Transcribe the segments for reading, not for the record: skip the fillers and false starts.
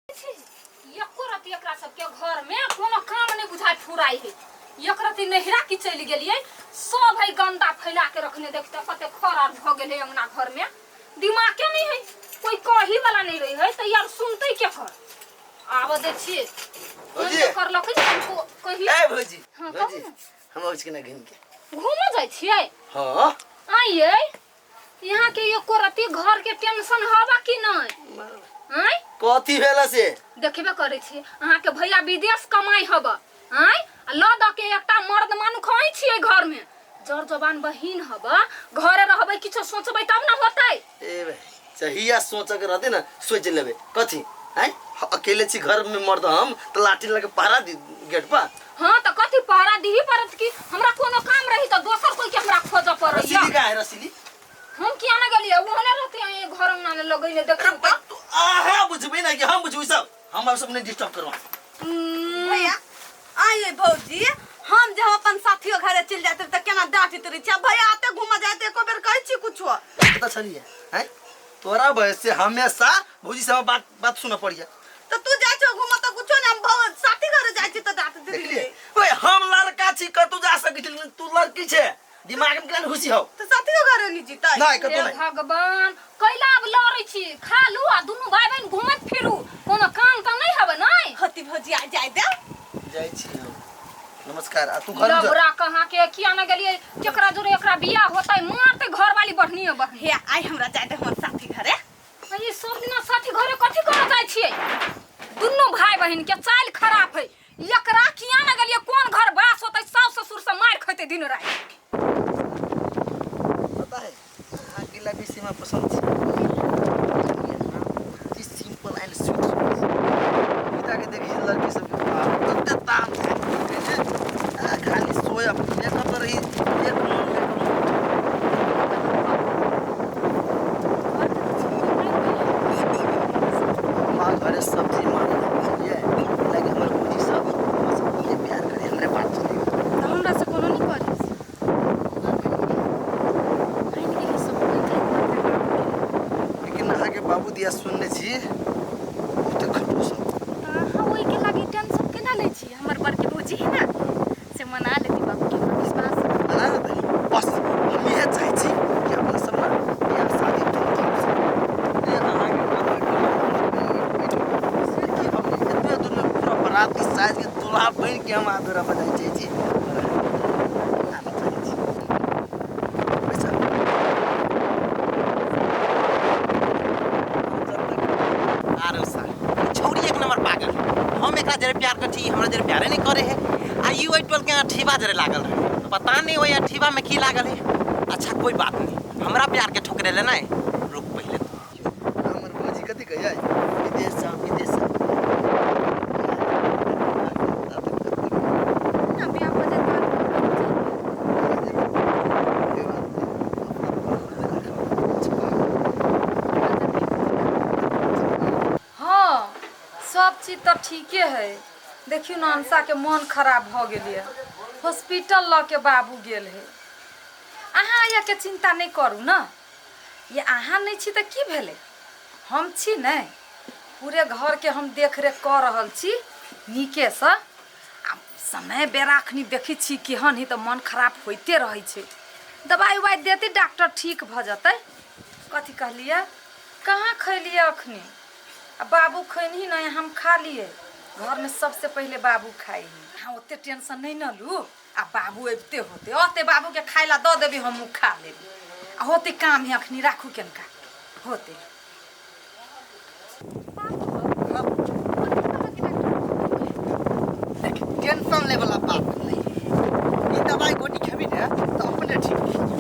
एको रति एकरा सबके घर में कोनो काम नहीं बुझाय फुराई है। एक रति नहिरा की चलि गेलियै, सब है गंदा फैला के रखने, देखते कते खर आर भऽ गेल है अंगना घर में। दिमागे नहीं है, कोई कही वाला नहीं रही है तो यार सुनते के कर आब दे छियै। भौजी। फोन करलक है, हमको कही। ए भौजी। हाँ, भौजी। कहू ना। हम अबै छी केना घूम के। घूमऽ जाइ छियै? हाँ। आइयै, यहाँ के एको रति घर के टेंशन हवा कि नहीं? आय? कथी भेल से? देखबे करै छी, अहाँ के भैया विदेश कमाई हब। आय, आ ल द के एकटा मर्द मानुख अहीं छियै घर में, जर जवान बहिन हब, घरे रहबै, किछो सोचबै तब ना होतै। ए भाई, जहिया सोचक रहते ना सोच लेबे। कथी हैं? अकेले छी घर में मर्द हम त लाठी लगे पहरा दी गेट पर। हाँ त कथी पहरा दीही पड़त कि हमरा कोनो काम रही त दोसर कोई के हमरा खोजऽ पड़ैया। रसीली का है रसीली? हम किया ना गेलियै, ओहने रहते हैं घर अंगना में लगैले। अरे देखियौ भाई, त। तू अहाँ बुझबै ना कि हम बुझबै सब, हम सब नहीं डिस्टर्ब करवा। भैया आइए भौजी, हम जब अपन साथियो घरे चलि जाते त केना डांटैत रहै छी, आ भैया आते घूमऽ जाते एको बेर कहै छी कुछो? पता चलिए हैं, तोरा वजह से हमेशा भौजी से बात बात सुनऽ पड़िया। त तू जाइ छौ घूमऽ त कुछो नै, हम साथी घरे जाइ छी त डांट देखलिए देलिए। ओए, हम लड़का छी, कतौ जा सकै छी, लेकिन तू लड़की छे, दिमाग में केना घुसी हौ? त साथियो घरे नै जीतै। नहीं, कतौ हे नहीं। भगवान, कैला अब लड़ै छी? खा लू आ दुनू भाई बहिन घूमैत फिरू, कोनो काम तऽ नहि हवे नै। होती भौजी, आ जाय दे। जाइ छी हम, नमस्कार। आ तू घर में जा। लबरा कहाँ के, किया न गेलियै? केकरा जोरे एकरा बियाह होतै? मारतै घरवाली बढ़निये बढ़नी। हे आइ हमरा जाय दे हमर साथी घरे। आ ई सब दिना साथी घरे कथी करऽ जाइ छियै? दुनू भाई बहिन के चालि खराब है। एकरा किया न गेलियै? कोन घर बास होतै? साउस ससुर से मारि खैतै दिन राति। पता है अकेला भी सीमा पसंद छै, सिंपल एंड स्वीट। पिता के देखी छी लड़की सब के तते ताम झाम छै ने, आ खाली सोया मेकअप तऽ रही एक मन मेकअप। माँ घरे सब्जी मांगे बुझलियै, लागे हमर भौजी सब हमरा सब बहुते प्यार करे, हमरे बात सुनै। तऽ हमरा से कोनो नहि करै छै। आनि गेली सब कोइ खाइत मात्र बाबूके। लेकिन अहाँके बाबू दिया सुनने छी बहुते खटूस सब। तऽ अहाँ ओहिके लागी टेंशन केना लै छी? हमर बड़की भौजी है ने, से मना लेती बाबूके, हमरा विश्वास है। मना लेतै, बस हम इएह चाहै छी कि अपना सब ने बियाह शादी धूमधाम से। ए, अहाँके कि हम एते दूरमे पूरा बराती साज के दूल्हा बनि के हम अहाँ दुरा बजाय चाहै छी। आबै चाहै छी। पैसा आरो सा छौड़ी एक नंबर पागल है। हम एकरा जरे प्यार कर छी, हमरा जरे प्यारे नहीं करे है। आ ई ओहि टोल के अठीबा जरे लागल रहे, पता नहीं ओहि अठीबा में की लागल है। अच्छा कोई बात नहीं, हमरा प्यार के ठोकरे ले नहीं, रुक पहले तू। हमर भौजी कथी कहियै, विदेश जाओ विदेश जाओ। ना बियाह भऽ जायत तऽ हाँ, सब चीज तऽ ठीके है। देखियौ ने, अंशा के मन खराब भऽ गेल यऽ, हॉस्पिटल लऽ के बाबू गेल है। अहाँ के चिंता नहि करू ने। ये अहाँ नहि छी तऽ की भेलै, हम छी ने। पूरे घरके हम देखरेख कऽ रहल छी नीकेसँ। आ समय बेरा अखनी देखै छी केहन है, तऽ मन खराब होइते रहै छै। दबाइ उबाइ देतै डॉक्टर, ठीक भऽ जेतै। कथी कहलियै? कहाँ खैलियै अखनी? आ बाबू खैनही नहि, हम खा लिए। घरमे सबसे पहिले बाबू खाइ है। अहाँ ओते टेंशन नहि ने लू। आ बाबू अबिते होते, अते बाबूके खाइ ला दऽ देबी, हमहूँ खा लेबी। आ होते काम है अखनी, राखू केनका होते। देख, टेंशन ले वाला बात नहीं है। ई दवाई गोटी खेबी ने तऽ अपने ठीक हो जेबी।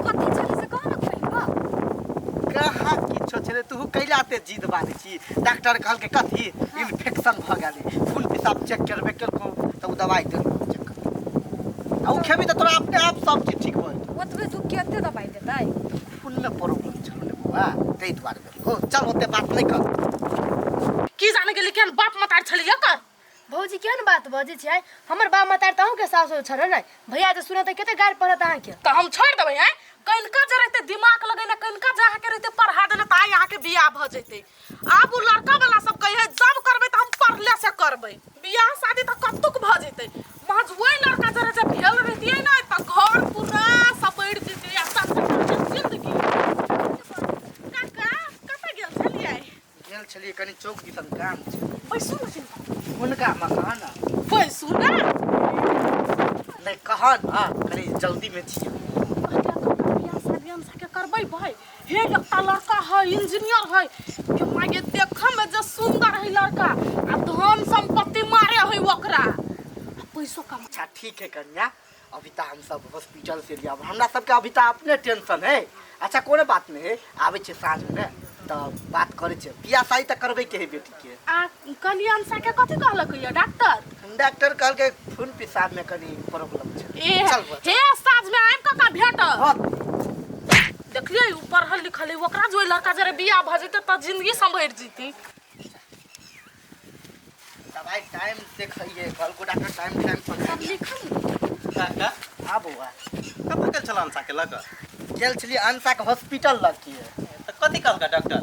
कथी छलै से कह ने खोलि कऽ। कहाँ किछो छलै, तू कैला ते जिद बान्है छी? डॉक्टर कहलकै कथी इन्फेक्शन भऽ गेलै, खून पेशाब चेक करबे केलकौ तऽ ओ दवाई देलकौ चेक कर, आ ओ खेबी तऽ तोरा अपने आप सब चीज ठीक भऽ जेतौ। ओतबे दुख के एते दवाई देतै? खून में प्रॉब्लम छलो ने बौआ, ताहि दुआरे देलकौ। चल, ओते बात नहि कर। की जाने गेली केहन बाप मतार छलै एकर। भौजी, केहन बात बजै छियै? हमर बाप मतार तऽ अहूँके सासु छलै ने। भैया जे सुनत तऽ कते गारि पड़त अहाँके। तऽ हम छोड़ि देबै? आँय, कनिका जे रहिते दिमाग लगेने, कनिका जे अहाँके रहिते पढ़ा देने, तऽ आइ अहाँके के बियाह भ जेतै। आब उ लड़का वाला सब कहे जब करबै त हम पढ़ले से करबै। बियाह शादी त कतुक भ जेतै, महज ओहि लड़का जरे जे भेल रहितियै ने त घर पूरा सपरि जेतै आ सब जिंदगी। काका कतऽ गेल छलियै? गेल छलियै कनि चौक दिसन, काम छै। बैसू ने चिंता। हुनका मकान बैसू ने। नहि कह ने, कनि जल्दीमे छियै। बियाह शादी हम सबके करबै भाई। हे एकटा लड़का है, इंजीनियर है के मागे, देखऽ में जे सुंदर है लड़का आ धन संपत्ति मारे है ओकरा आ पैसो कमा। अच्छा ठीक है कन्या, अभी तऽ हम सब हॉस्पिटल से लिया, हमरा सबके अभी तऽ अपने टेंशन है। अच्छा कोनो बात नहीं है, आबै छियै साँझमे ने तऽ बात करै छियै। बियाह शादी तऽ करबै के है बेटीके। आ कनिया के कथी कहलक ये डॉक्टर? डॉक्टर कहलकै खून पेशाब में कनि प्रॉब्लम छै। ए चल बा। हे साँझ में आबि कऽ भेट। हाँ। देखलियै उ पढ़ल लिखल है, ओकरा जो लड़का जरे बियाह भऽ जेतै तऽ जिंदगी संभरि जेतै। दवाई टाइम से खाइए, कहलको डॉक्टर टाइम टाइम पर सब लिखल। काका। हाँ बौआ। कतऽ गेल छल अंशा के लऽ कऽ? गेल छलियै अंशा के हॉस्पिटल लग के। तऽ कथी कहलका डॉक्टर?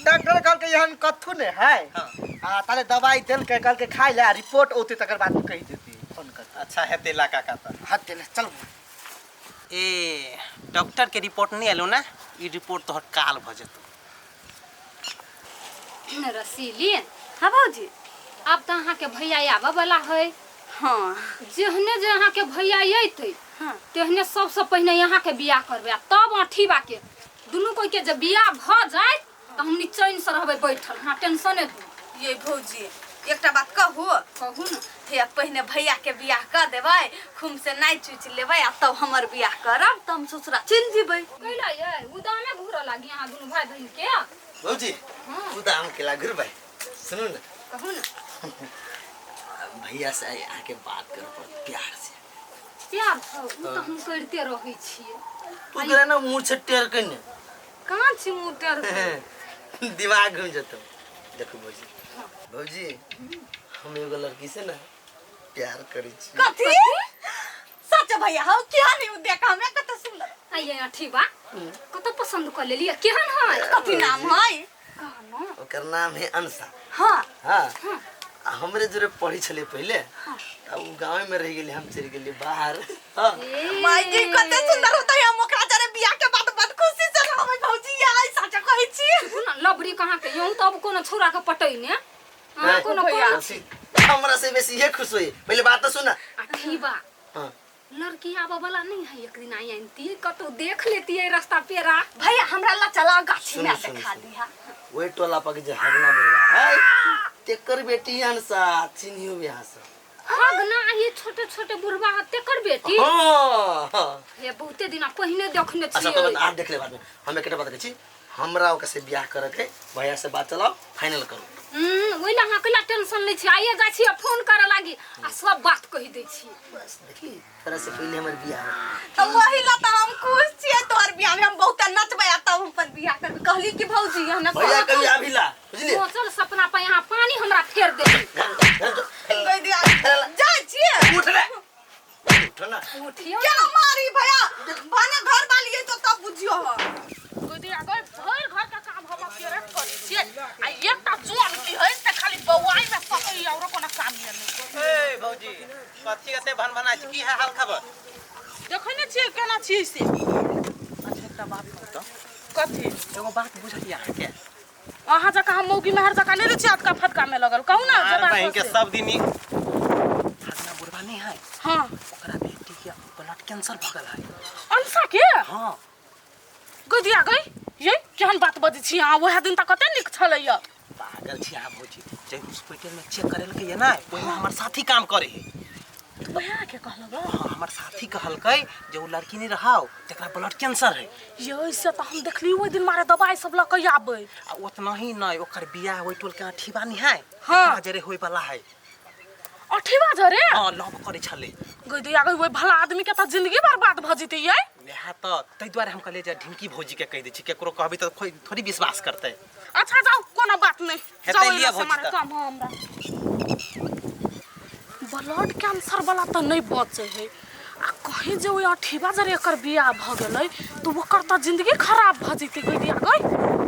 डॉक्टर कहलकै एहन कथू नहि है। हाँ। आ ताले दवाई देलकै, कहलकै खाइ ले, रिपोर्ट औतै तकर बाद कहि देतै फोन कर। अच्छा हेतै ला काका तऽ। हेतै ला, चल। ए डॉक्टर के रिपोर्ट नहीं एलो ना, ई रिपोर्ट तोहर काल भऽ जेतौ। रसीली। हाँ भौजी। आब तऽ अहाँके भैया आबऽ वाला है। हाँ। जेहने जे अहाँके भैया अयतै हाँ। तेहने सबसँ पहिने अहाँके बियाह करबै आ तब अठीबा के। दुनू कोई के जे बियाह भऽ जाय तऽ हम चैनसँ रहबै बैठल, अहाँ टेंशने दू। ये भौजी एकटा बात कहू? कहू ने। हे पहिने भैया के बियाह कर देबै, खूब से नाचि उचि लेबै आ तब हमर बियाह करब, तऽ हम ससुरा चलि जेबै। कैला ये उदामे घूरऽ लागी अहाँ दुनू भाई बहिन के? भौजी उदाम केला घुरबै। सुनू ने। कहू ने। भैया से अहाँके बात करऽ पड़त प्यार से। प्यार से उ तऽ हम करिते रहै छियै। तू करा ना मुँह से टेर के ने। कहाँ छी मुँह टेर? दिमाग घूम जतो। देखो भौजी, भौजी हम एगो लड़की से ना प्यार करै छी। कथी? सच भैया हौ किया नहीं देख हमें कते सुंदर। आइए अठीबा कत पसंद कर लेलिए, केहन है? कथी नाम है? ओकर नाम है अंशा। हाँ। हाँ। हमरे जोरे पढ़ी छले पहले, आ उ गांव में रह गेली, हम चल गेली बाहर। हाँ। माय जी कते सुंदर होतै, हम ओकरा जरे बियाह के बाद बड़ खुशी से रहबै भौजी। आई सच कहै छी। सुन लबरी कहाँ के यौ तब कोनो छौरा के पटै ने। हाँ, कोनो भैया। हमरा से बेसी ये खुश होई, पहले बात तो सुना। अठीबा। हाँ। लड़की आबऽ वाला नहीं है, एक दिन आई आनती कतौ देख लेती है रास्ता पेरा। भैया हमरा ला चला गाछी में देखा दिहा। वही टोला पर के जे हगना बुढ़वा है तेकर बेटी अनसा चिन्हियो यहाँ से। हगना ये छोटे छोटे बुढ़वा है तेकर बेटी? हाँ। हे बहुते दिन पहिने देखने अच्छा छियै। तो बात आप देख ले बाद में, हम एकटा बात कहै छी, हमरा ओकरा से बियाह करे के भैया से बात चलाओ फाइनल करू। ओहि ला अहाँ कैला टेंशन लै छी, आइए जाइ छी फोन करे लागी आ सब बात कहि दै छी। बस देखी तोरा से पहले हमर बियाह हो। तो वही ला त हम खुश छियै, तोहर बियाह में हम बहुत नचबै आ तब हम अपन बियाह करबै। कहली कि भौजी हम भैया कभी आबी ला बुझलिए। सोचल सपना पर यहाँ पानी हमरा फेर दे। कहि दिया जाइ छियै। उठ रे, उठ ना। उठियो केना मारी भैया, भने घर वाली है तो तब बुझियो हो। गोदिया गई भरि घर के काम हम अकेले करै छियै आ एकटा जोन की है से खाली बौआई में सकैया, औरो कोनो काम नहीं। ए भौजी कथी कते भन भनाइ छी, की है हाल खबर? देखै नै छियै केना छियै से। अच्छा एकटा बात कहू तऽ। कथी? एगो बात बुझलियै अहाँके? अहाँ जकाँ हम मौगी मेहर जकाँ नहि रहै छी अटका फटका में लगल। कहू ना मार बहिन के सब दिन हगना बुढ़वा नहीं है। हाँ। ओकरा बेटी के ब्लड कैंसर भऽ गेल है। अंशा के? हाँ। गोदिया गई ये केहन बात बजै छी अहाँ, वएह दिन तऽ कते नीक छलैया। पागल छी अहाँ भौजी, जे हॉस्पिटल में चेक करेलकै ये ना ओहिमे हमर साथी काम करे है। वएह के कहलक? हाँ हमर साथी कहलकै जे ओ लड़की नहीं रहाओ तकरा ब्लड कैंसर है। ये से तऽ हम देखली ओहि दिन मारे दवाई सब लऽ के आबै। आ ओतना ही नहीं ओकर बियाह ओहि टोल के अठीबा नहीं है। हाँ। जरे होय वाला है। अठीबा जरे? हाँ लव करै छलै। गई दिया गई ओहि भला आदमी के तऽ जिंदगी बर्बाद भऽ जेतै ये। वएह तऽ ताहि दुआरे हम कहलियै जे ढिमकी भौजी के कहि दै छी, केकरो कहबै तऽ थोड़ी विश्वास करतै। अच्छा जाउ कोनो बात नहीं, हेतै जाउ लिअ एना से भौजी मारे तऽ। काम है हमरा। ब्लड कैंसर वाला तऽ नहीं बचै है आ कहीं जे ओहि अठीबा जरे एकर बियाह भऽ गेलै तऽ ओकर तऽ जिंदगी खराब भऽ जेतै। गई दिया गई।